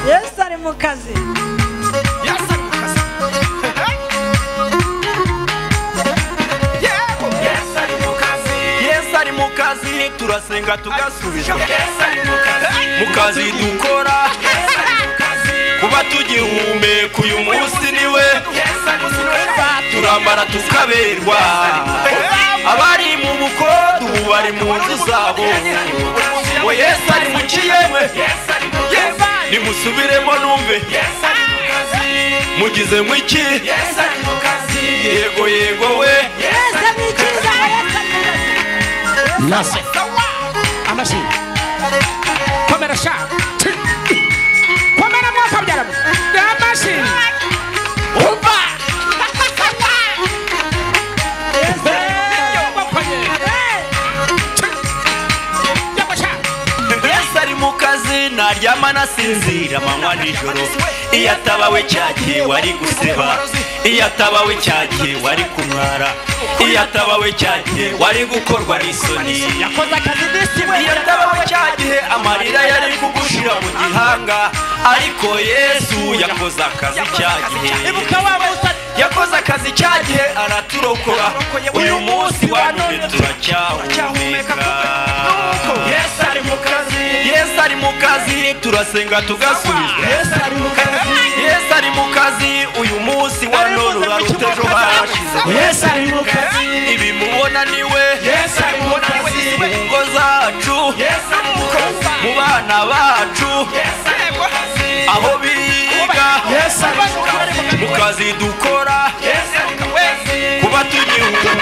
Yesu ari mu kazi. Yesu ari mu kazi. Yego. Yesu ari mu kazi. Yesu ari mu kazi, turasenga tugasubizwa. Yesu ari mu kazi. Mu kazi dukora. Yesu ari mu kazi. Kuba tugihumeka uyu munsi niwe. Yesu ari mu kazi. Turambara tukaberwa. Abari mu bukodu bari mu nzu zabo. Ngo Yesu ari mu kiyemwe. Yesu ari mu kazi. Nimusubiremo numve. Yesu ari mu kazi. Mugize mwiki. Yesu ari mu kazi. Yego yego we. Yesu ari cyiza. Yesu ari mu kazi. Nase. Amashyi. Komera sha. Komera mwaka byaramo. Amashyi. Umva. Yesu ari mu kazi naryama nasinzira amanywa nijoro. Iyo atabawe cyagihe wari guseba, iyo atabawe cyagihe wari kumwara, iyo atabawe cyagihe wari gukorwa n'isoni. Yakoze akazi disi we. Iyo atabawe cyagihe amarira yari kugushira mu gihanga, ariko Yesu yakoze akazi cyagihe. Ibuka wa Musa yakoze akazi cyagihe araturokora. Uyu munsi wa none turacyahumeka. Yesu ari mu kazi. Yesu ari mu kazi, turasenga tugasubizwa. Yesu ari mu kazi. Yesu ari mu kazi, uyu munsi wa none uraruta ejo hashize. Yesu ari mu kazi. Ibi mubona niwe. Yesu ari mu kazi. Mu ngo zacu. Yesu ari mu kazi. Mu bana bacu. Yesu ari mu kazi. Aho biga. Yesu ari mu kazi. Mu kazi dukora. Yesu ari mu kazi. Kuba tugihumeka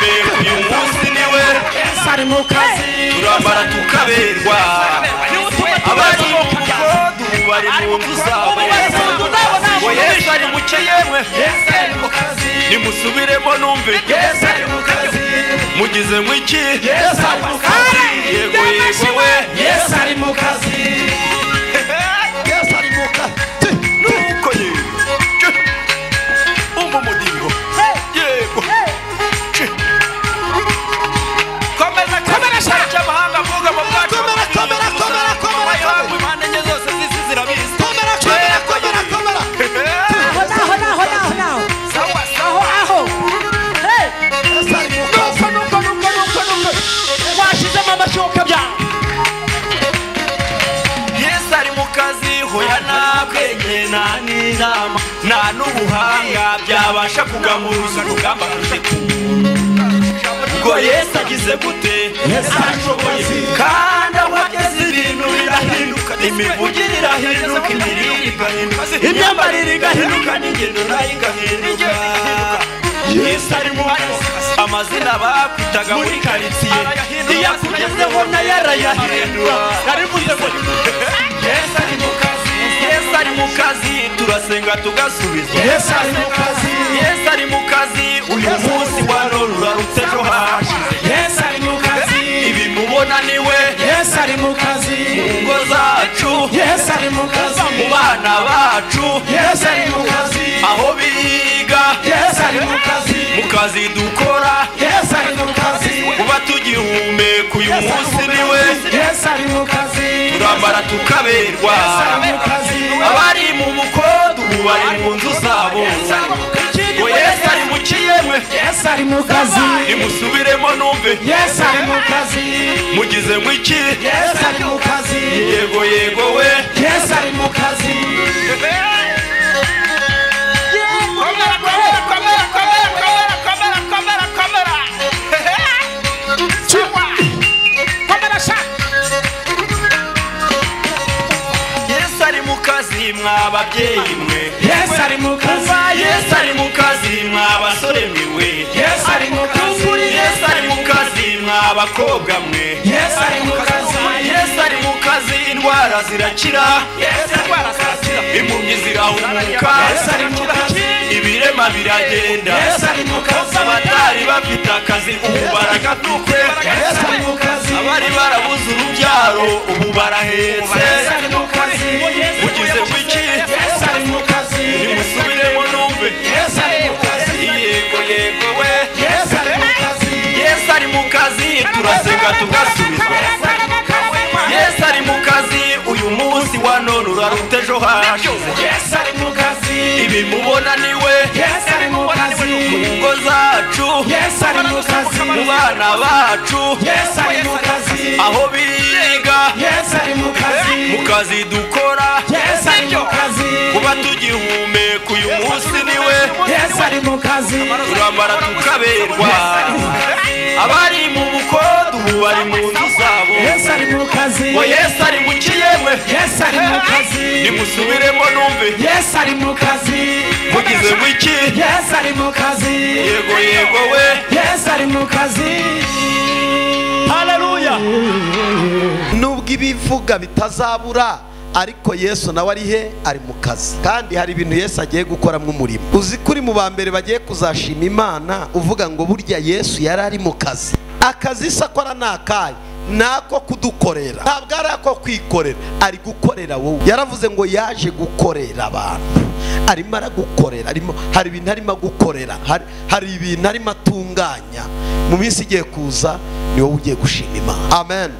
uyu munsi niwe. Yesu ari mu kazi. Turambara tukaberwa. Abari mu bukodu bari mu nzu zabo. Ngo Yesu ari mu kiyemwe. Yesu ari mu kazi. Nimusubiremo numve. Yesu ari mu kazi. Mugize mwiki. Yesu ari mu kazi. Yego yego we. Yesu ari mu kazi. Yesu ari mu kazi. Nuko ye. Umva umudiho. Yego. Komeza komera cy'amahanga mvuga mu bwacu. Komera komera komera komera komera. Impande enye zose z'isi zirabizi. Komera komera komera komera. Aho naho naho naho. Sawa Aho aho. Hey. Yesu ari mu kazi. Nuko nuko nuko nuko. Washizemo amashoka bya. Yesu ari mu kazi, hoya nta bwenge nta n'inama nta n'ubuhanga byabasha kugamuruza urugamba ruje ku muntu. Ubwo Yesu agize gute? Arashoboye. Kandi aho ageze ibintu birahinduka, imivugire irahinduka, imirire igahinduka, imyambarire igahinduka, n'ingendo nayo igahinduka. Yesu ari mu kazi. Amazina bakwitaga muri karitsiye iyo akugezeho nayo arayahindura. Narivuze ngo Yesu ari mu kazi. Yesu ari mu kazi, turasenga tugasubizwa. Yesu ari mu kazi. Yesu ari mu kazi, uyu munsi wa none urarutse ejo hashize. Yesu ari mu kazi. Ibi mubona niwe. Yesu ari mu kazi. Mu ngo zacu. Yesu ari mu kazi. Mu bana bacu. Yesu ari mu kazi. Aho biga. Yesu ari mu kazi. Mu kazi dukora. Yesu ari mu kazi. Kuba tugihumeka uyu munsi niwe. Yesu ari mu kazi. Turambara tukaberwa. Yesu ari mu kazi. Abari mu bukodu bari mu nzu zabo. Ngo Yesu ari mu kiyemwe. Yesu ari mu kazi. Nimusubiremo numve. Yesu ari mu kazi. Mugize mwiki. Yesu ari mu kazi. Yego yego we. Yesu ari mu kazi. Komera komera komera komera komera komera komera komera. Komera sha. Yesu ari mu kazi mwa babyeyi mwe. Yesu ari mu kazi. Yesu ari mu kazi mwa basore mwe. Yesu ari mu kazi. Yesu ari mu kazi mwa bakobwa mwe. Yesu ari mu kazi. Yesu ari mu kazi, indwara zirakira. Yesu ari mu kazi. Impumyi zirahumuka. Yesu ari mu kazi. Ibirema biragenda. Yesu ari mu kazi. Abatari bafite akazi ubu baragafite. Yesu ari mu kazi. Abari barabuze urubyaro ubu barahetse. Yesu ari mu kazi. Mugize kwiki. Yesu ari mu kazi. Nimusubiremo numve. Yesu ari mu kazi. Yego yego we. Yesu ari mu kazi. ejo hashize. Yesu ari mu kazi. Ibi mubona niwe. Yesu ari mu kazi. Mu ngo zacu. Yesu ari mu kazi. Mu bana bacu. Yesu ari mu kazi. Aho biga. Yesu ari mu kazi. Mu kazi dukora. Yesu ari mu kazi. Kuba tugihumeka uyu munsi niwe. Yesu ari mu kazi. Turambara tukaberwa. Abari mu bukodu ubu bari mu nzu zabo. Yesu ari mu kazi. Ngo Yesu ari mu kiyemwe. Yesu ari mu kazi. Nimusubiremo numve. Yesu ari mu kazi. Mugize wiki. Yesu ari mu kazi. Yego yego we. Yesu ari mu kazi. Haleluya. Nubwo ibivuga bitazabura, ariko Yesu nawe ari he? Ari mu kazi. Kandi hari ibintu Yesu agiye gukora mu murimo. Uzi kuri mu ba mbere bagiye kuzashima Imana uvuga ngo burya Yesu yari ari mu kazi. Akazi se akora ni akahe? Nako kudukorera, ntabwo ari ako kwikorera, ari gukorera wowe. Yaravuze ngo yaje gukorera abantu, arimo aragukorera, arimo, hari ibintu arimo gukorera, hari ibintu arimo atunganya. Mu minsi igiye kuza ni wowe ugiye gushima Imana. Amen.